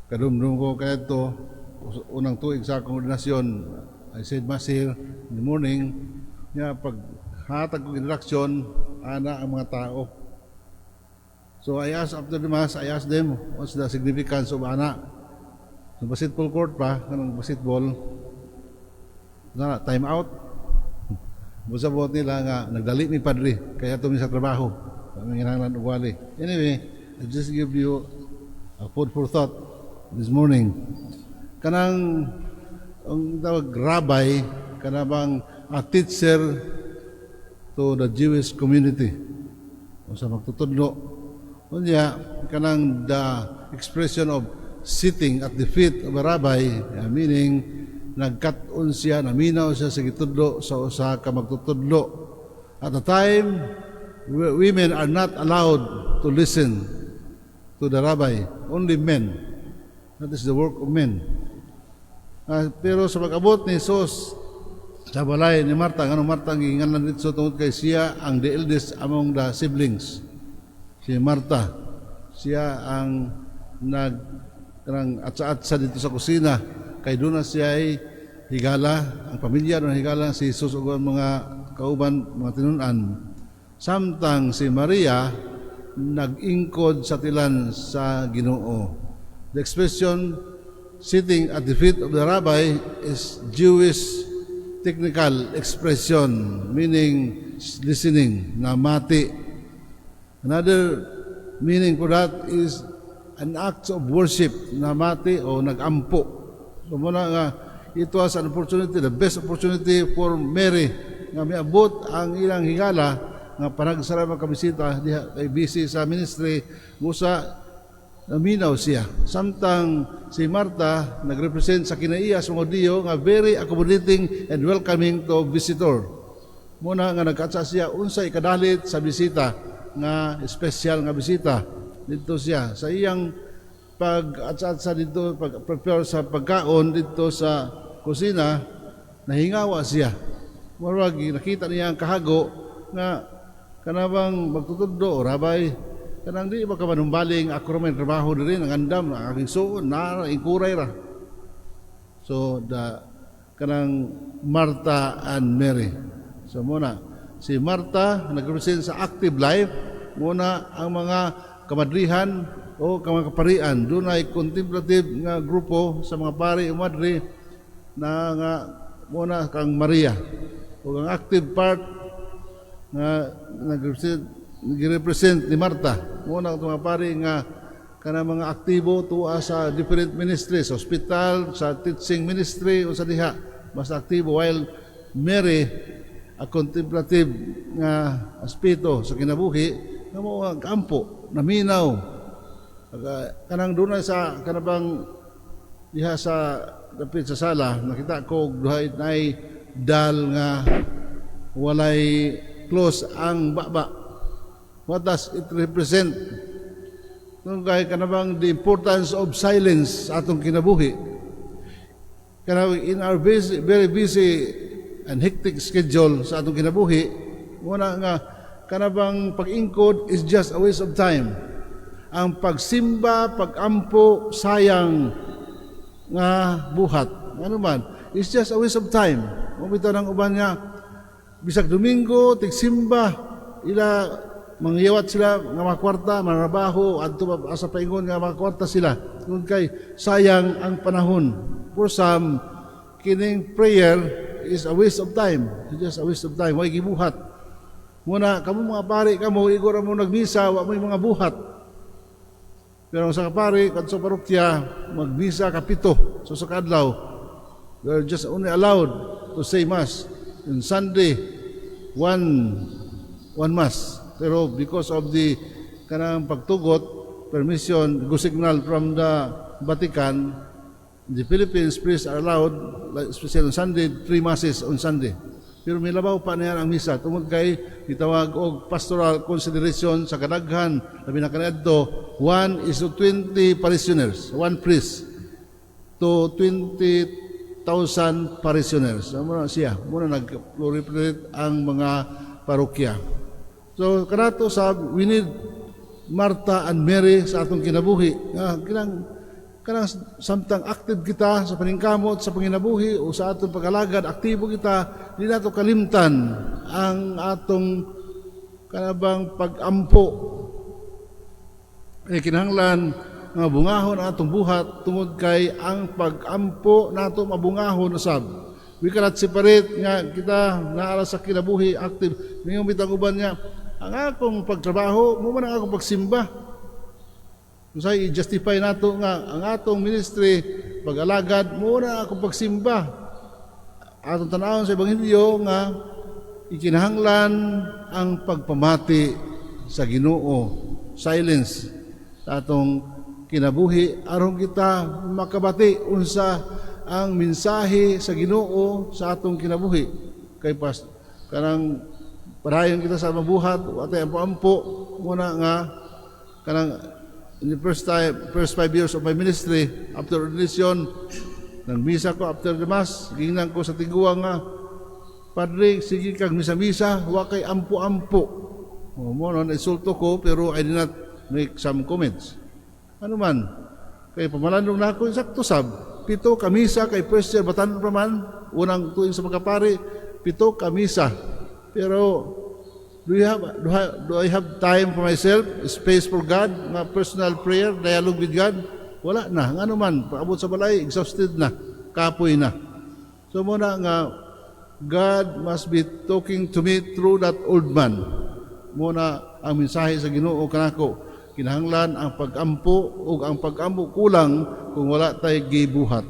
Kadumdum ko kaya unang tuig sa akong ordinasyon, I said Mass here in the morning, nya pag hatag ko introduction, ana ang mga tao. So I asked after the Mass, I asked them what's the significance of ana. So basketball court pa, kanang basketball, na time out. Musabot nila nga nagdali mi, Padre, kaya mi sa trabaho. Kami kinahanglan og wali. Anyway, I just give you a food for thought this morning. Kanang ang tawag rabbi, kanabang a teacher to the Jewish community. O sa magtutudlo. Unya, kanang the expression of sitting at the feet of a rabbi, meaning nagkat-on siya, naminaw siya sa gitudlo sa usa ka magtutudlo. At the time, women are not allowed to listen to the rabbi, only men. That is the work of men. Pero sa pag-abot ni Jesus sa balay ni Marta, ngano Marta ang giingalan dito? Tungod kay siya ang the eldest among the siblings. Si Marta, siya ang nag kanang atsa-atsa dito sa kusina kay doon na siya ay higala, ang pamilya doon higala si Jesus ug ang mga kauban, mga tinun-an. Samtang si Maria nag-ingkod sa tilan sa Ginoo. The expression "sitting at the feet of the rabbi" is Jewish technical expression meaning listening, namati. Another meaning for that is an act of worship, namati o nagampo. So muna nga it was an opportunity, the best opportunity for Mary nga miabot ang ilang higala nga panagsara mga kabisita diha kay busy sa ministry, busa naminaw siya. Samtang si Marta nagrepresent sa kinaiya sa mga Hudiyo nga very accommodating and welcoming to visitor. Muna nga nagkatsa siya unsay ikadalit sa bisita nga espesyal nga bisita dito siya sa iyang pag-atsa dito, pag prepare sa pagkaon dito sa kusina, nahingawa siya. Murag nakita niya ang kahago nga kanabang magtutudlo, rabbi, kanang di ba ka manumbaling, ako ra may trabaho diri, ang andam ang aking suon na ingkuray ra. So the kanang Martha and Mary. So muna si Martha nagrepresent sa active life, muna ang mga kamadrihan o mga kaparian, dunay contemplative nga grupo sa mga pari o madre na nga muna kang Maria, ug ang active part nga nagrepresent ni Marta, muna ang mga pari nga kana mga aktibo tuwa sa different ministries, sa hospital, sa teaching ministry o sa diha mas aktibo, while Mary, a contemplative nga aspeto sa kinabuhi nga mo kampo, naminaw. Kanang dunay sa kanabang diha sa dapit sa sala, nakita ko duhay nay dal nga walay close ang baba. What does it represent? Kung kay kanabang the importance of silence sa atong kinabuhi. Kanang in our busy, very busy and hectic schedule sa atong kinabuhi, muna nga kanabang pag-ingkod is just a waste of time. Ang pagsimba, pagampo, sayang nga buhat. Ano man, it's just a waste of time. Mao bitaw ng uban nga bisag Domingo tigsimba, ila mangyawat sila nga mga kwarta, manrabaho adto pa asa paingon nga mga kwarta sila. Kung kay sayang ang panahon. For some, kining prayer is a waste of time. It's just a waste of time. Way gibuhat. Muna, kamo mga pari, kamo, igo ra mo nagmisa, wa mo'y mga buhat. Pero sa kapari, kadto sa parokya, magmisa kapito so sa kadlaw. We are just only allowed to say Mass. On Sunday, one Mass. Pero because of the kanang pagtugot, permission, go signal from the Vatican, the Philippines priests are allowed, like, especially on Sunday, three Masses on Sunday. Pero milabaw pa niya ang misa tungod kay gitawag og pastoral consideration sa kadaghan, labi na kaniadto 1 is to 20 parishioners, one priest to 20,000 parishioners. So, muna siya, muna nag-proliferate ang mga parokya. So kanato sa we need Martha and Mary sa atong kinabuhi. Nga kinang Kanang samtang active kita sa paningkamot, sa panginabuhi o sa atong pag-alagad, aktibo kita, di nato kalimtan ang atong kanabang pag-ampo. Eh kinahanglan nga bungahon ang atong buhat tungod kay ang pag-ampo nato mabungahon usab. We cannot separate nga kita naa sa kinabuhi active. Ningon bitang uban nga ang akong pagtrabaho mo man ang akong pagsimba. Usay i-justify nato nga ang atong ministry, pag-alagad mo na akong pagsimba. Atong tanawon sa ebanghelyo nga ikinahanglan ang pagpamati sa Ginoo, silence sa atong kinabuhi aron kita makabati unsa ang mensahe sa Ginoo sa atong kinabuhi. Kay pas kanang padayon kita sa mabuhat, wa tay ampo-ampo. Muna nga kanang in the first time, first 5 years of my ministry after ordination, nagmisa ko after the mass, gingnan ko sa tiguang nga, "Padre, sige kag misa-misa, wa kay ampo-ampo." O, mo no, insulto ko, pero I did not make some comments. Ano man, kay pamalandong na ako, sakto sab. 7 ka misa kay first year, batan pa man, unang tuig sa pagkapari, 7 ka misa. Pero, do I have time for myself, space for God, nga personal prayer, dialogue with God? Wala na. Ngano man, paabot sa balay, exhausted na, kapoy na. So muna nga, God must be talking to me through that old man. Muna ang mensahe sa Ginoo kanako. Kinahanglan ang pag-ampo ug ang pag-ampo kulang kung wala tay gibuhat.